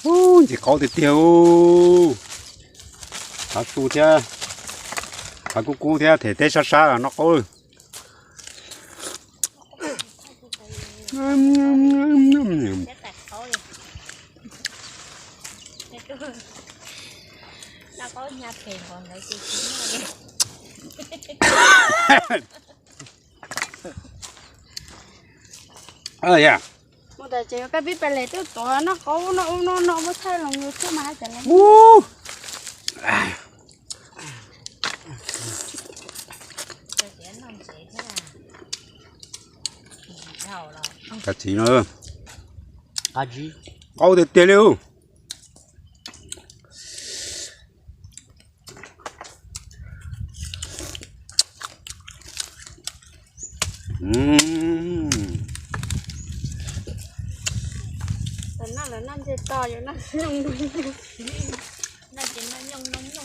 Ub, ntxim qaub tiag tiag ub. Thav su thiab, thav kub kub thiab them teb sab sab noj qaub. Mus tas ces koj pib pais lem tuaj tuav noj qaub noj ub noj no muab thaij los yus thiab mas hais tias lawv. Kav txiv no, qaub tiag tiag li.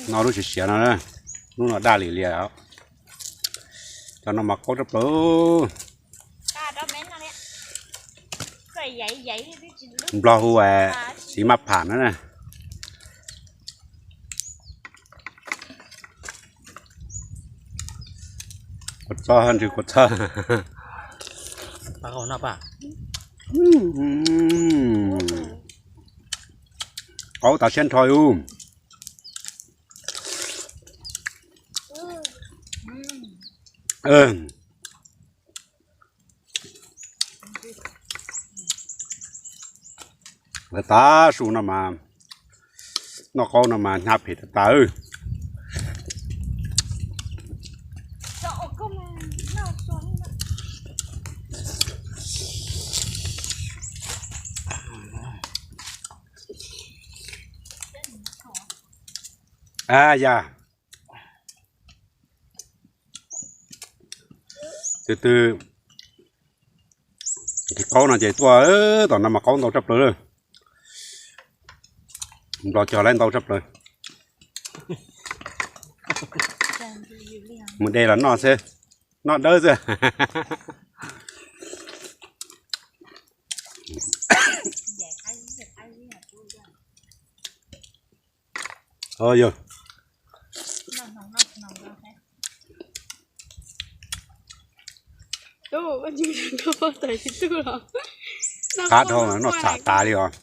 No lub siav siav no, hnub no daj li lias. Cov no mas qaub rab plaws. Nplog hu txiv maj pham na. Kua txob ntsis kua txob. Qaub tas siab nrho yus. Lawv tav su no mas, noj qaub no mas hnyav phem tas tas. A yam, tus twg nqhis qaub no ces tuaj, tom no mas qaub ntau tshaj plaws lawm. Nplog cog lawv ntau tshaj plaws. Mus de los noj xwb, noj dawb xwb. Yog, qab dhau noj tsam tas li os.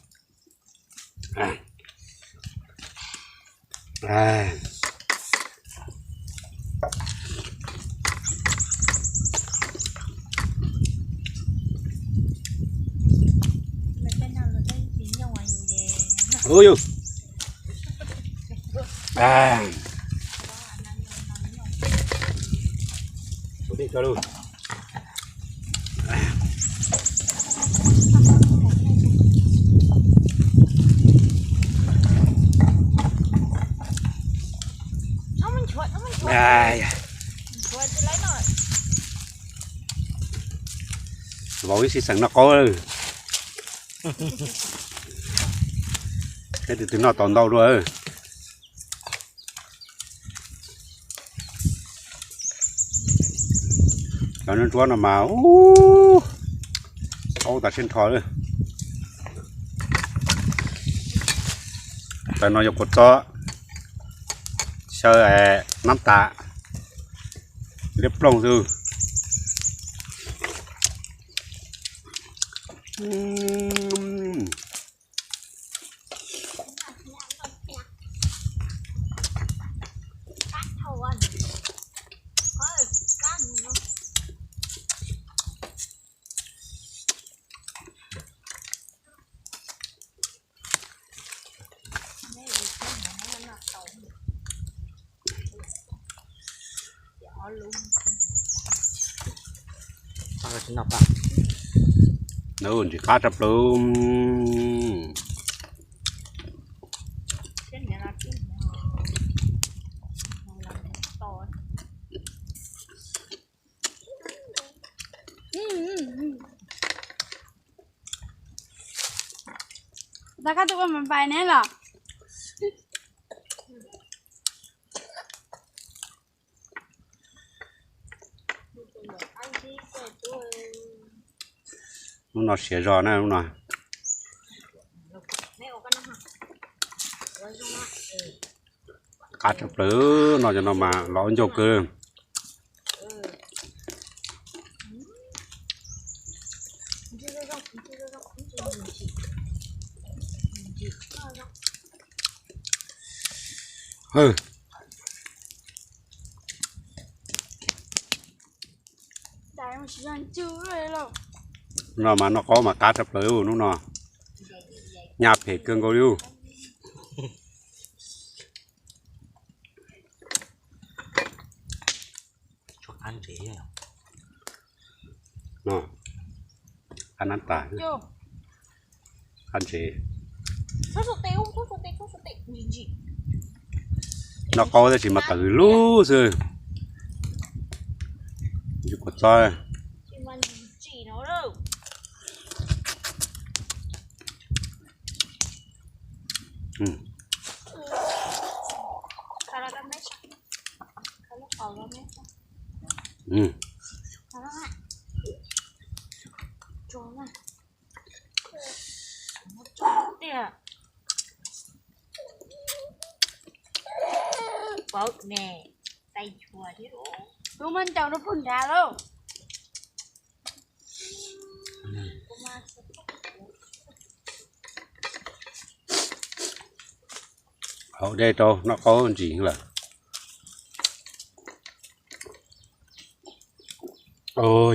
Vauv ib sij xeem noj qaub. Peb tus twg noj tau ntau dua. Cov ntsuab no mas, qaub tas siab nrho li. Tais no yog kua txob, xyaw nab tas, liab ploog xwb. Ntsis qab tshaj plaws. Tau koj tus ua mas pais neb los. Lub no siav zog na lub no. Qab tshaj plaws no, cov no mas los ncauj kawg. No mas noj qaub mas qab tshaj plaws hnub no. Nyaj phem kawg nkaus li. Qab nab tas, qab ntses. Noj qaub tab sis mas tawv lug xwb. Kuv txob. Kuv muab ncaus rau puag nrad lauj. Haus dej rau noj qaub ntsis lawm.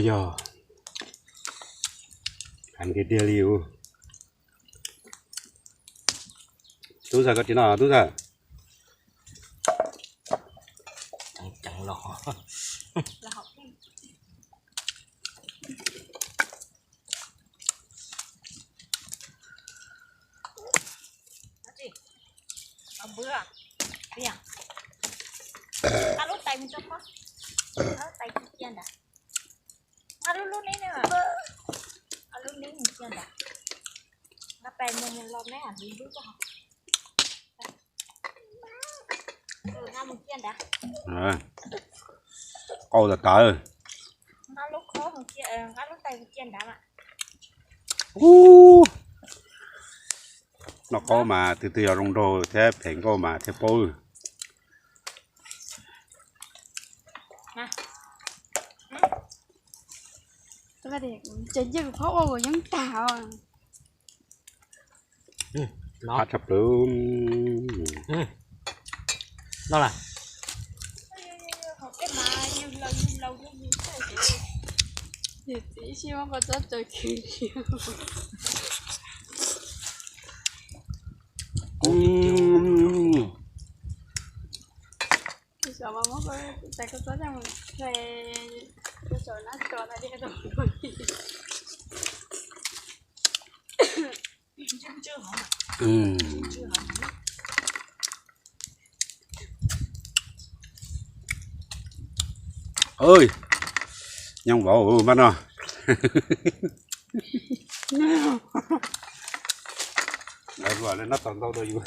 Yog heev tiag tiag li. Tub Ntxawg, koj tsis noj Tub Ntxawg? Nqa lub tais mus rau pob, nqa lub tais cia ntawd, nqa lub lub neb, lub neb mus cia ntawd, nqa tais mus mus los neb lub lub. Qaub tas tas. Nqa lub tais cia ntawd. Noj qaub mas twg twg yog zoo nraug thiab phem nkauj mas thiaj paub. Tseem cia kuv phob ua kuv yeeb tag os. Qab tshaj plaws. Noj lawm. Yawm txiv sib muab koj txob tsaws kiag. Saum mas muab koj tais koj txob coj mus hle rau saum nab tso na, nyob vauv mab no. Lawv luag lawv noj tau ntau dua yus.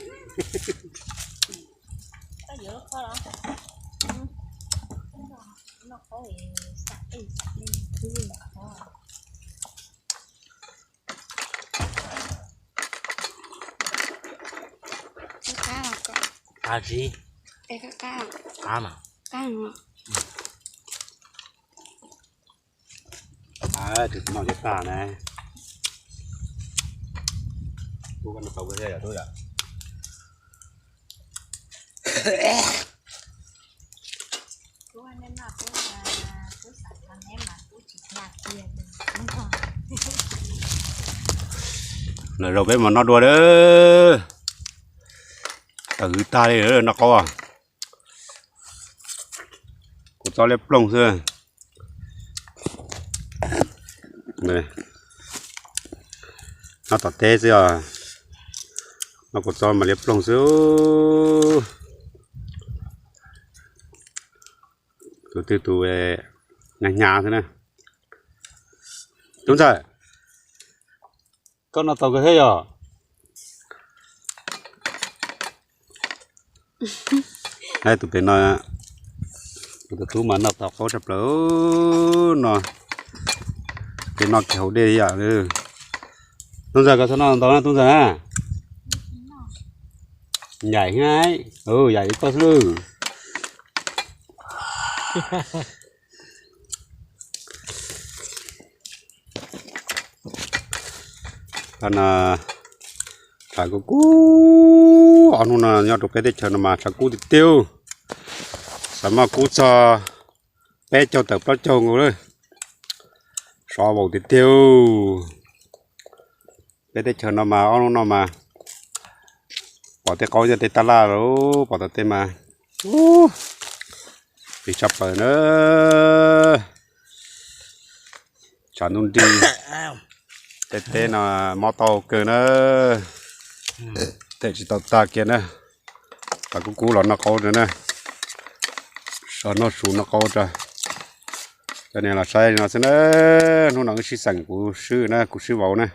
Qab tsi? Qab mas. Tus no ces tag na. Tub, koj noj tau thiab yom tub yom? Lwm zaus peb mam noj dua. Tawv tag li noj qaub. Kuv txob liab ploog xwb. Noj tom teb xwb os. Noj kuv txob mas liab ploog xwb. Tus twg tus hnyav hnyav xwb na. Tub Ntxawg, koj noj tau kawg thiab yog? Tus pem no, tus tub mas noj tau qaub tshaj plaws no. Ces noj kiag haus dej li yam. Tub Ntxawg, koj txhob noj ntau na Tub Ntxawg na. Yaim, yaim ib koj xwb lwm. Tshav kub kub, ob hnub no nyob rau peb teb chaws no mas tshav kub tiag tiag. Xav mas kub txog peb caug tawm plaub caug nkaus lawm. Sov vaus tiag tiag. Peb teb chaws no mas ob hnub no mas pom tej qaub tej tab laj lawm, pom tom tej mas plig tshaj plaws na. Tshav ntuj nrig, tej teb no mob tau kawg na. Tej tsis tau tag kiag na. Tshav kub kub los noj qaub na, sov noj su noj qaub tso. Cov niag los saib no xwb na. Hnub no wb sib xeem, kuv swb na, kuv swb vauv na.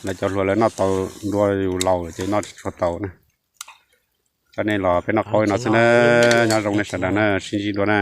Lawv cov hluas lawv noj tau ntua yus laus lawm ces noj tsis tshua tau na. Cov niag los peb noj qaub no xwb na. Nyob zoo nej sawv daws na, sib ntsib dua na.